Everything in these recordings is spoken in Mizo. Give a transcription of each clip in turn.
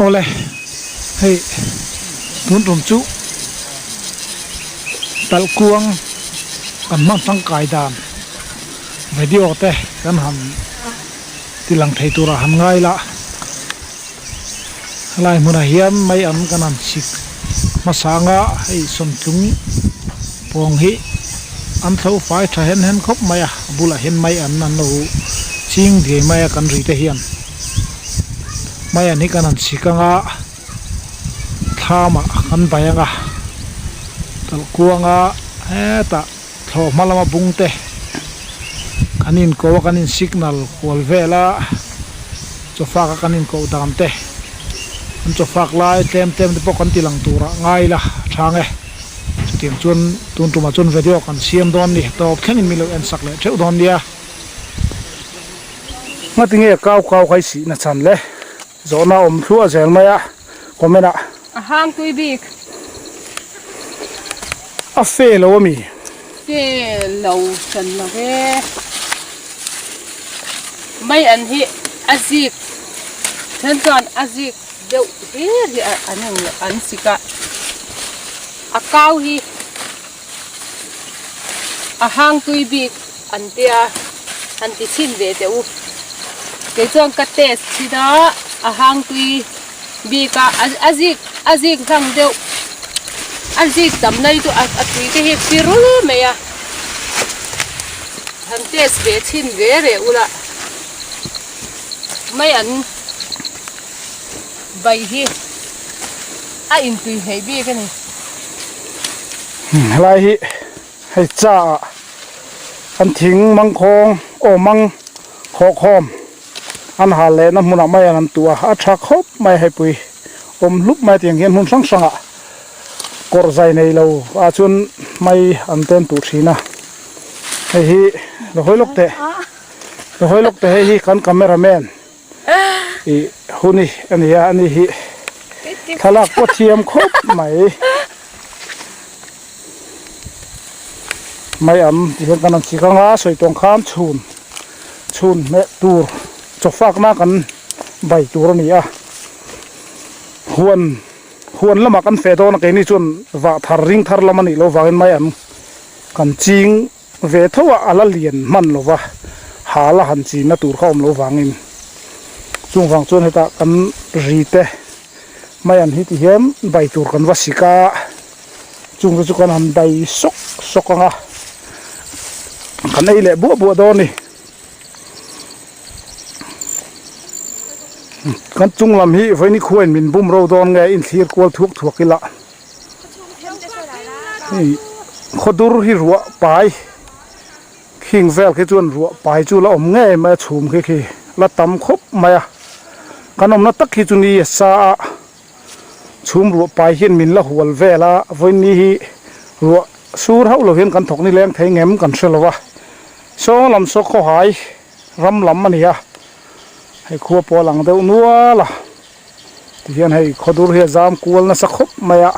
Awle hei tun tum chu talh kuang kan hmang tangkai dan video te kan han ti lang thei turah han ngai la helai hmunah hian mai an kan han chhik hmasa anga hei sawmtlung pawng hi an thlo fai tha hen hen khawp mai a a bulah hian mai an an lo ching diai mai a kan ri te hian mai an hi kan han chhik anga thlamah kan bai anga talh kuanga hetah thlawh hma lama bung te kan inko a kan in signal kual vel a chaw fak a kan inkoh dan te an chaw fak lai tlem tlem te pawh kan ti lang turah ngai ila a chhang e chutiang chuan tun tumah chuan video kan siam dawn a ni tawp thlengin min lo en sak leh theuh dawn nia. Ngatinge kau kau kha i sihna chhan le? Zawhna awm thluah zel mai a comment ah. A hang tui bik. A fe lo ami? Fe lo hran lo ve. Mai an hi a zik then chuan a zik deuh hlir hi an an sik a. A kau hi a hang tui bik an tia han ti chhin ve teh u kei chuan ka test chhin a a hang tui bik a a zik a zik hlang deuh a zik tam lai chu a tui te hi fi rul mai a han test ve chhin ve reh ula mai an bai hi a intui hleih bik a ni. Helai hi hei cha ah an thing mangkhawng aw mang khawhkhawm an hal leh na hmunah mai an an tuh a a tha khawp mai hei pui awm hlup mai tiang hian hmun hrang hrangah kawr zai nei lo ah chuan mai an ten tuh thin a hei hi la hawi lawk teh la hawi lawk teh hei hi kan camera man ih huni a ni a ani hi thlalak pawh thiam khawp mai mai am ti hian kan han chik anga sawi tawng khan chhun chhun hmeh tur chaw fak na kan bai tur a ni a huan huan lamah kan feh dawn a keini chuan vah thar ring thar lam a nih loh vangin mai am kan ching Ve tho a, a la lian hman lo va, hal a han chinna tur kha awm lo vangin chung vang chuan hetah kan ri te mai an hi ti hian bai tur kan va sik a, chung te chu kan han bai sawk sawk ang a, kan ei leh buah buah dawn a ni. Kan chung lam hi vawiin khuain min bum ro dawn nge inthlir kual thuak thuak ila. Hei khawdur hi ruah pai khing vel khi chuan ruah pai chu la awm ngei mai a chhum khi khi la tam khawp mai a kan awmna tak hi chu ni a sa a chhum ruah pai hian min la hual vel a vawiin hi ruah sur hauh lo hian kan thawk ni leng thei ngem kan hre lo a saw lam saw khawhai ram lam a ni a hei khua pawh a lang deuh nual a. Tihian hei khawdur hi a zam kual nasa khawp mai a.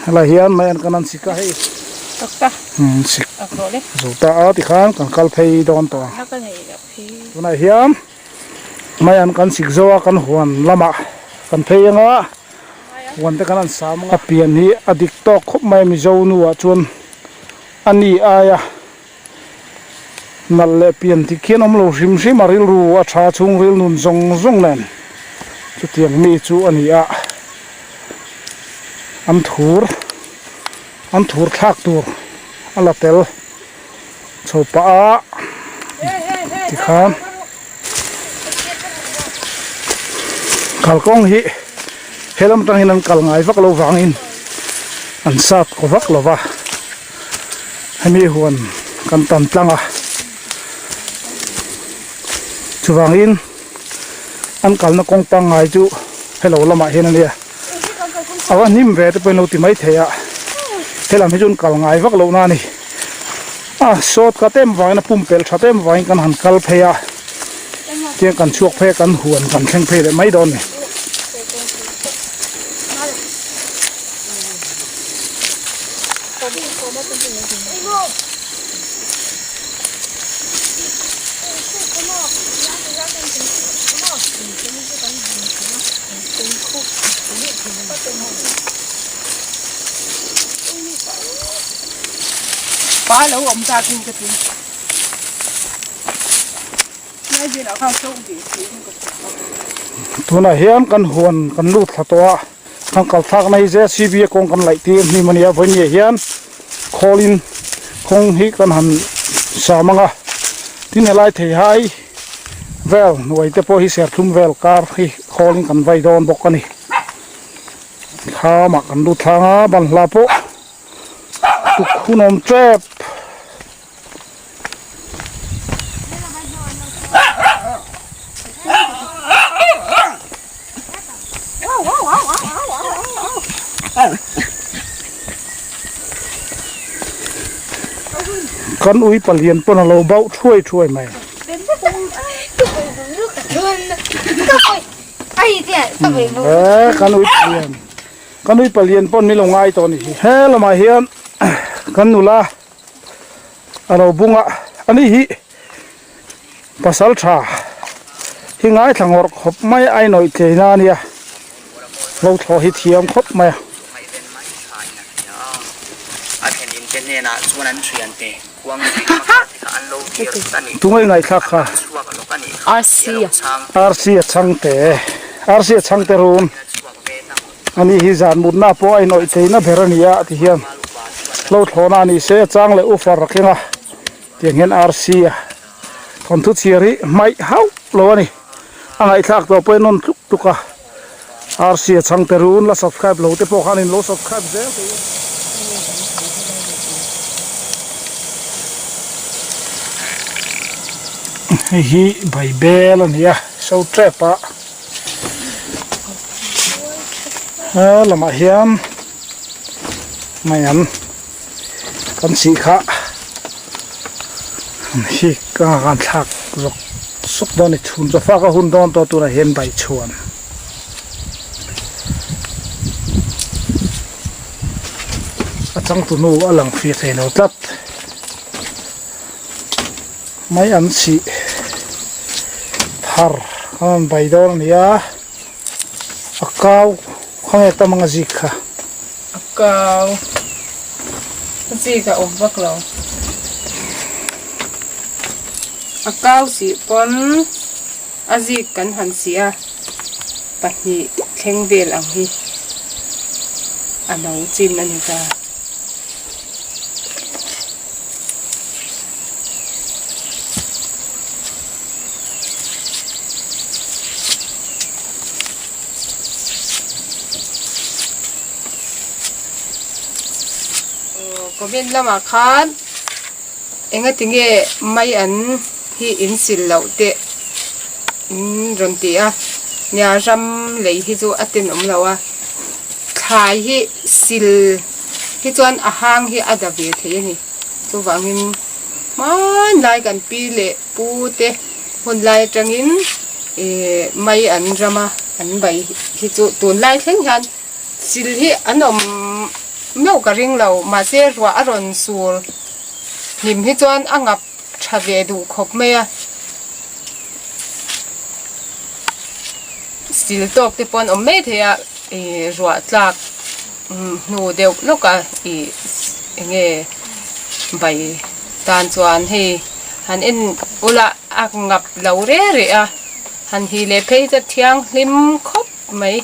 Helai hian mai an kan an sik a hei. Sik zo ta a tikhan kan kal phei dawn tawh ang. Tunah hian mai an kan sik zo a kan huan lamah kan phei anga huan te kan an sam anga. A pian hi a dik tawk khawp mai Mizo nu ah chuan a ni aia. Nalh leh pian tik hian awm lo hrim hrim a rilru a tha chhungril nun zawng zawng nen chutiang mi chu a ni a, an thur an thur thlak tur a la tel chho pah a tikhan kalkawng hi helam atangin an kal ngai vak lo vangin an sat kaw vak lo va. Hemi huan kan tan tlang a chuvangin an kalna kawng pangngai chu helo lamah hian a nia a va hnim ve te pawhin lo ti mai thei a helam hi chu an kal ngai vak loh na a ni a sawt ka tem vangin a pumpelh tha tem vangin kan han kal phei a tiang kan chhuak phei a kan huan kan thleng phei leh mai dawn a ni. Pa lo awm takin ka ti. Lai velah khan so ve si in ka hria. Tunah hian kan huan kan lut thla tawh a, kan kal thlakna hi JCB a kawng kan laih tir hnim a nia, vawinia hian khawlin kawng hi kan han sam ang a, tin helai theihai vel hnuai te pawh hi serthlum vel kar hi khawlin kan vai dawn bawk a ni. Thlamah kan lut thlang a, banhla pawh tuk hun awm tep. Kan ui palian pawn a lo bauh thuai thuai mai. He kan ui palian kan ui palian pawn min lo ngai tawh a ni hi. He lamah hian kan nula a lo bung a ani hi pasal tha hi ngaithla ngawrh khawp mai a inawih tleina a nia lo thlawh hi thiam khawp mai a. Tunge ngaihthlak kha RC a chhangte RC a chhangte run. Ani hi zan mutna pawh a inawih theihna ber a ni a ti hian hlo thlawhna a ni se a chang leh ufar a keng a tiang hian arsi a thawnthu chhiar hi hmaih hauh lo a ni a ngaihthlak tawh pawh a nawn tluk tluk a arsi a chhang te run la subscribe lo te pawh khan in lo subscribe zel thei a. Hei hi baibel a ni a so tep a. He lamah hian mai an kan chih kha hi ka kan thlak zawk zawk dawn a ni chhun chaw fak a hun dawn tawh turah hian baichhuan a changtunu a lang fiah thei lo tlat mai an chih thar a rawn bai dawn a ni a a kau khawnge tam anga zik kha a kau a zik a awm vak lo a kau sih pawn a zik kan han sih a pahnih thleng vel ang hi a lo chin a ni ta. Comment lamah khan enga tinge mai an hi in sil loh teh in rawn ti a nia ram lei hi chu a tenawm lo a thlai hi sil hi chuan a hang hi a da ve thei a ni chuvangin hmanlai kan pi leh pu te hun lai atangin ihh mai an ram a an bai hi chu tunlai thleng hian sil hi an awm meuh ka ring lo mahse ruah a rawn sur hlim hi chuan a ngap tha ve duh khawp mai a sil tawk te pawh an awm mai thei a ihh ruah tlak hnu deuh lawk a ih eng nge bai tan chuan hei han en ula a ngap lo re re a han hi leh phei chu thianghlim khawp mai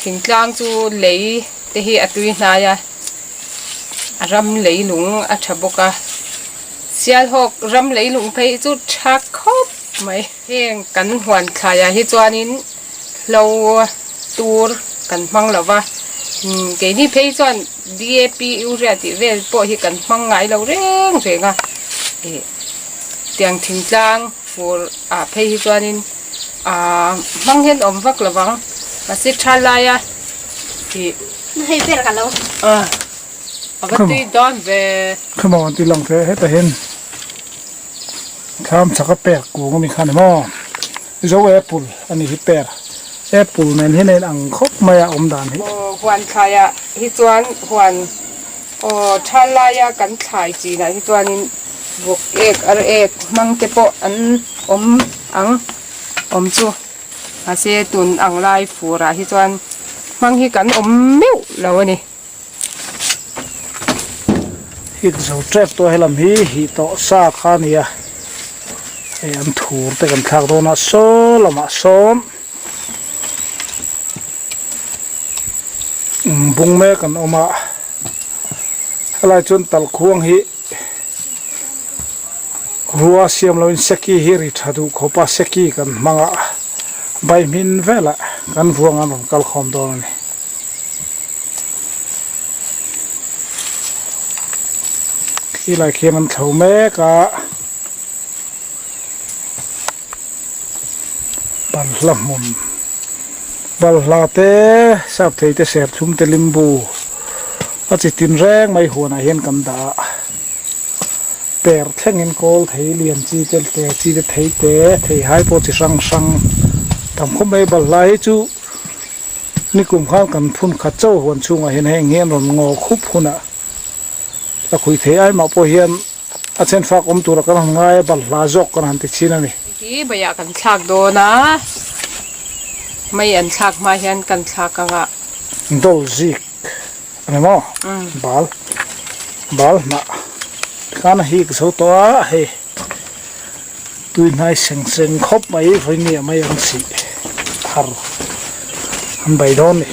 thingtlang chu lei te hi a tui hnai a a ram leilung a tha bawk a sialhawk ram leilung phei chu tha khawp mai heng kan huan thlaiah hi chuanin hlo tur kan hmang lo va keini phei chuan D_A_P urea tih vel pawh hi kan hmang ngai lo reng reng a ih tiang thingtlang fur ah phei hi chuanin ahh hmang hian awm vak lo vang mahse tha laia ih hei ber ka lo ah a va tui dawn ve Come on ti lang teh hetah hian thlam chak a pek kung ami kha ni maw. Zo apple a ni hi per apple nen hian a in ang khawp mai a awm dan hi. Aw huan thlaiah hi chuan huan aw tha laia kan thlai chinah hi chuanin vawk ek ar ek hmang te pawh an awm ang awm chu mahse tun ang lai furah hi chuan hmang hi kan awm meuh lo a ni. Hik zo tep tawh a helam hi hih tawh sa kha a ni a hei an thur te kan thlak dawn a saw lamah sawn bung mek an awm a helai chuan talhkhuang hi rua siam loin seki hi ri tha duh khawp a seki kan hmang a baihmin velah kan vuang an rawn kal khawm dawn a ni. Khi lai khian an thlo mek a balhla hmun balhla te sap thei te serthlum te limbu a chi tin reng mai huanah hian kan dah a per thlengin kawl thei lian chi te te chi te thei te theihai pawh chi hrang hrang tam khawp mai balhla hi chu. Nikum khan kan phun khat chauh huan chhungah hian heng hi an rawn ngaw khup hunah la khui thei ai mah pawh hian a then fak awm tura kan han ngai a balhla zawk kan han ti thin a ni. Hi baiah kan thlak dawn a, mei an thlak hma hian kan thlak ang a. Dawl zik a ni maw? Bal bal hnah khan a hik zo tawh a hei tui hnai seng seng khawp mai vawiin a mai ang sih thar an bei dawn a ni.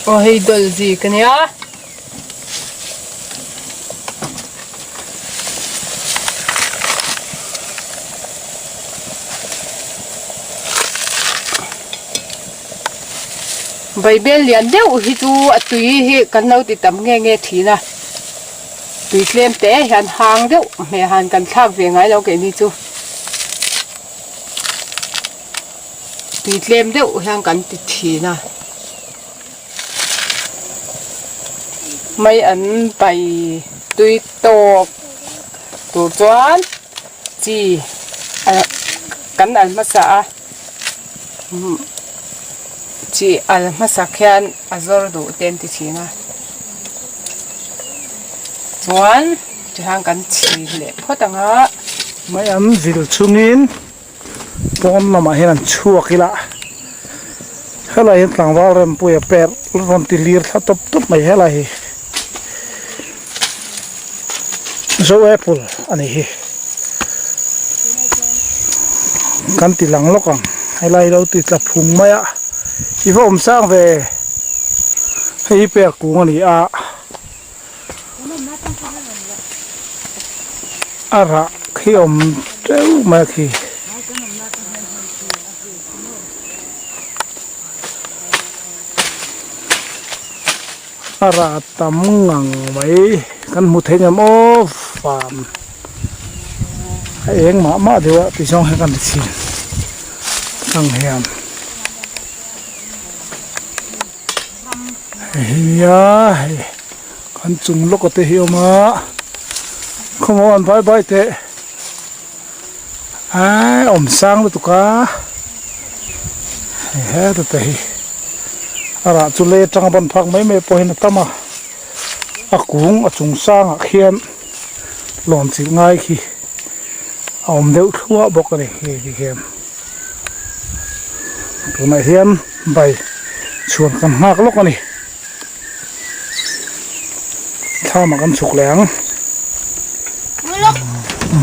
Aw hei dawl zik a nia. Baibel lian deuh hi chu a tui hi kan lo ti tam nge nge thin a tui tlem te hian hang deuh hmeh han kan thlak ve ngai lo keini chu tui tlem deuh hian kan ti thin a. Mai an pai tui tawk tur chuan chi kan al hmasa a chi al hmasak hian a zawr duh te an ti thin a chuan tihian kan chhi leh phawt ang a. Mai an vil chungin. Pawn lamah hian an chhuak ila helai hian tlangval rempuia per rawn ti lir thla tawp tawp mai helai hi zo apple a ni hi kan ti lang lawk ang helai hi lo ti tla phung mai a i va awm sang ve hei hi per kung a ni a. A rah khi awm teuh mai a khi. A rah tam ngang mai kan hmu thei ngem aw van a eng mah mah deuh a tih zawng hian kan ti chhin ang hian. Hei hei kan chung lawk a te hi a awm a khawmaw an bai bai teh aii a awm sang lutuk a hei heta te hi a rah chu lei atanga ban phak mai mai pawh hian a tam a a kung a chung sangah khian lawn chilh ngai khi a awm deuh thluah bawk a ni hei ti hian tunah hian bai chhuan kan nghak lawk a ni thlamah kan chhuk leh ang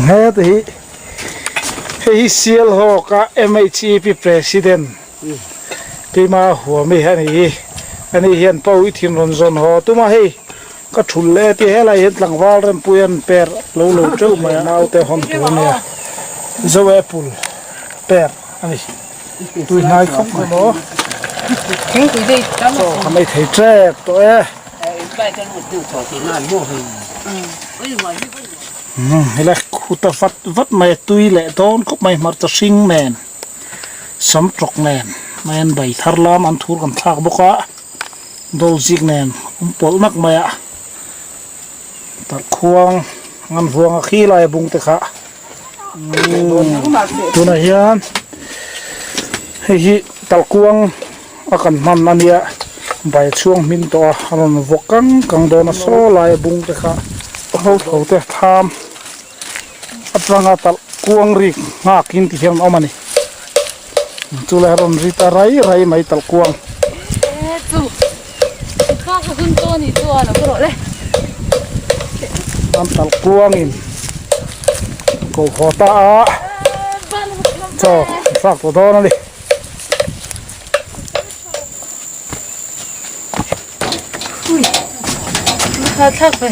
heta hi hei hi Sialhawk a M_H_E_P president Keima huam hi a ni hi ani hian pau i thin rawn zawn haw tum a hei. Ka thul leh ti helai hian tlangval rempui an per lo lo teuh mai a naute hawn tur a nia zo apple per a ni tui hnai khawp mai maw chaw kan ei thei tep tawh e hela khuta vat vat mai a tui leh dawn khawp mai hmarcha hring nen sam tawk nen mai an bai thar lam an thur kan thlak bawk a. Dawl zik nen awm pawlh nak mai a talhkhuang an vuang a khi lai a bung te kha tunah hian hei hi talhkuang a kan hman a nia bai chhuang hmin tawh a a rawn vawk kang kang dawn a saw lai a bung te kha ho tho te tham atanga talhkuang rik nghak in ti hian a awm a ni. Chulai a rawn ri ta rai rai mai talhkuang. Chu kha ka hun tawh a nih chu a lo ka rawh le. An talh kuangin ko haw ta a chaw an fak tawh dawn a ni. Ui tha thlak ve.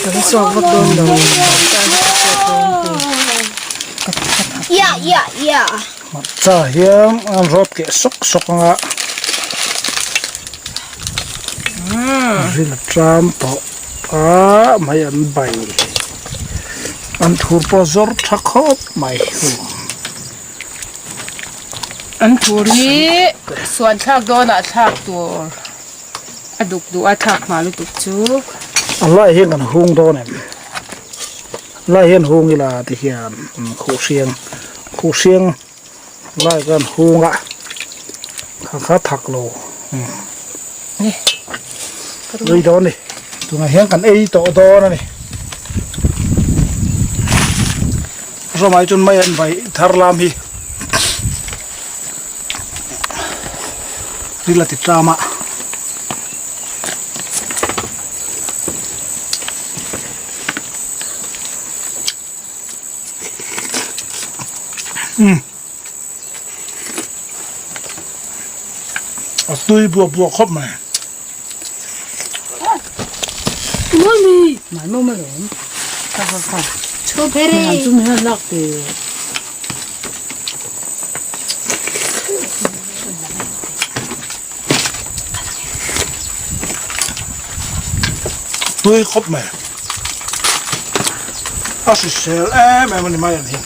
Kan chhuak vak dawn lo. Hmarcha hian an rawt keh sawk sawk anga ril a tram tawh a mai an bai an thur pawh zawr tha khawp mai. An thur hi suan thlak dawnah thlak tur. A duk duh a thlak hma lutuk chu. A lai hian kan hung dawn em? Lai hian hung ila ti hian khuh hriang khuh hriang lai kan hung a kha kha thak lo rui dawn a ni tunah hian kan ei tawh dawn a ni ramah chuan mai an vai thar lam hi. Ril a ti tlam a. Umm. A tui buak buak khawp mai. Mai mo mai lawm. Kha kha kha. Strawberry. Chu mi han lak te. Tui khawp mai. A hrisel em em a ni mai ang hi.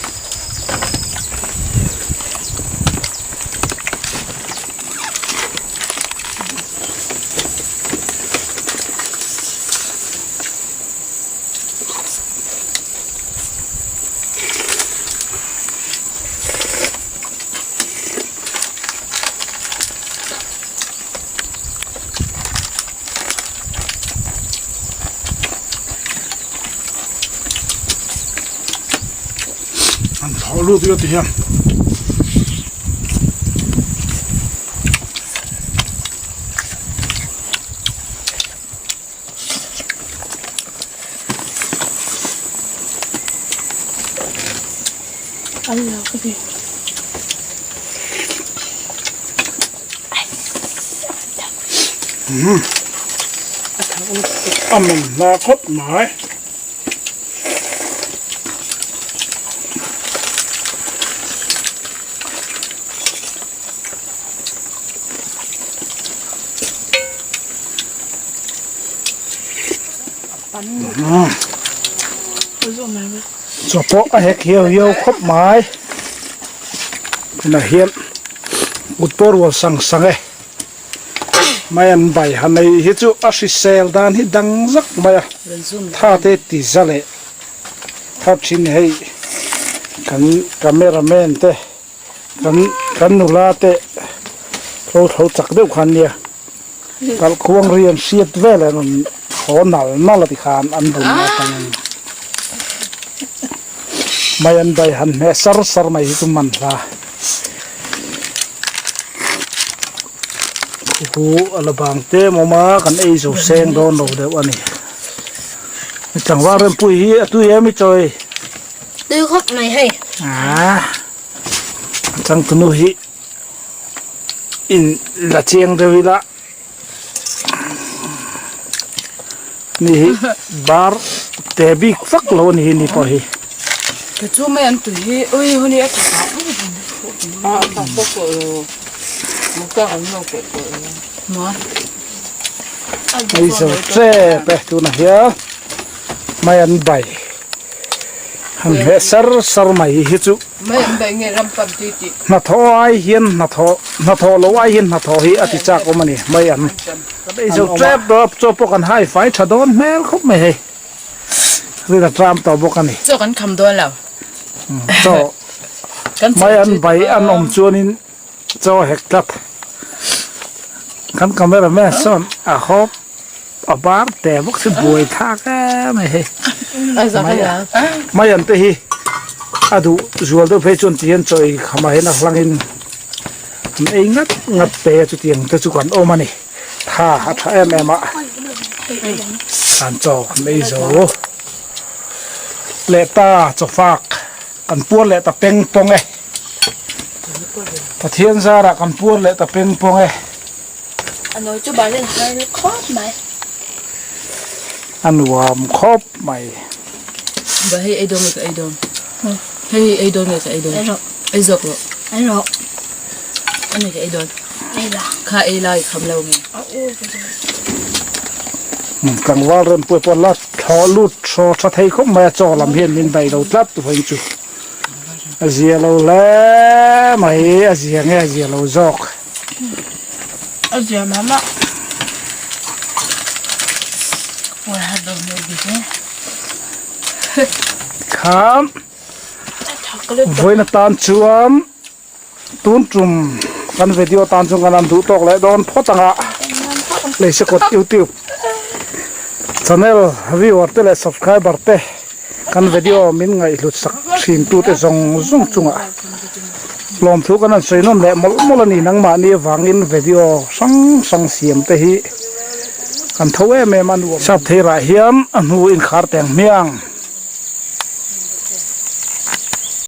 An thlawh lut ila ti hian. A man hla khawp mai. Chaw pawh a hek hiau hiau khawp mai tunah hian kut pawh rual sang sang e mai an bai han ei hi chu a hrisel dan hi dang zak mai a tha te ti za leh thar thin hei kan camera man te. Kan kan nula te tho tho chak deuh khan nia kalkhuang ri an hriat vel an rawn haw nal nal a ti khan an bun atangin mai an bai han hmeh sar sar mai hi chu man hla hu a la bang te mawm a kan ei zo seng dawn lo deuh a ni tlangval rempui hi a tui em i chawi. Tui khawp mai hei. Ah, a changtunu hi in la chiang deuh ila ni hi bar te bik vak lo a ni hi ni pawh hi. Ka chu mai an tui hi ui hun hi a tha Ah, a tha pawh pawh lo. Mukta an lo pawh pawh lo. Ma. Hei zo tep e tunah hian mai an bai. Han hmeh sar sar mai hi chu hnathawh ai hian hnathawh hnathawh loh ai hian hnathawh hi a ti chak awm a ni mai an ei zo tep dawn chaw pawh kan hai fai tha dawn hmel khawp mai hei ril a tram tawh bawk a ni chaw kan kham dawn lo chaw mai an bai an awm chuanin chaw a hek tlat kan camera man sawn a hawp. A bar te bawk si buai thlak em mai hei. Mai an te hi. A duh zual deuh phei chuan tihian chaw ei khamah hian a hlangin an ei ngat ngat te a chutiang te chu kan awm a ni. Tha a tha em em a an chaw kan ei zo leh ta chaw fak kan puar leh ta peng pawng e. Pathian zarah kan puar leh ta peng pawng e. A nawi chu bal in har khawp mai. A nuam khawp mai. Ba hei ei dawn nge ka ei dawn. Hei hei ei dawn nge ka ei dawn. Ei rawh. Ei zawk rawh. Ei rawh. A ni ka ei dawn. Ei la. Kha ei lai kham lo nge. Tlangval rem pawh pawh la thaw lut thaw tha thei khawp mai a chaw lam hian min daih lo tlat vawiin chu. A zia lo hle mai a zia nge a zia lo zawk. A zia mah mah. Kha vawiin atan chuan tun tum kan video tan chuan kan han duh tawk leh dawn phawt ang a Leisekawt youtube channel viewer te leh subscriber te kan video min ngaihhlut sak thin tute zawng zawng chungah lawmthu kan han sawi nawm leh mawlh mawlh a ni nangmahni avangin video hrang hrang siam te hi kan tho em em a nuam. Sap theirah hian a hnu inkhar teng hmiang.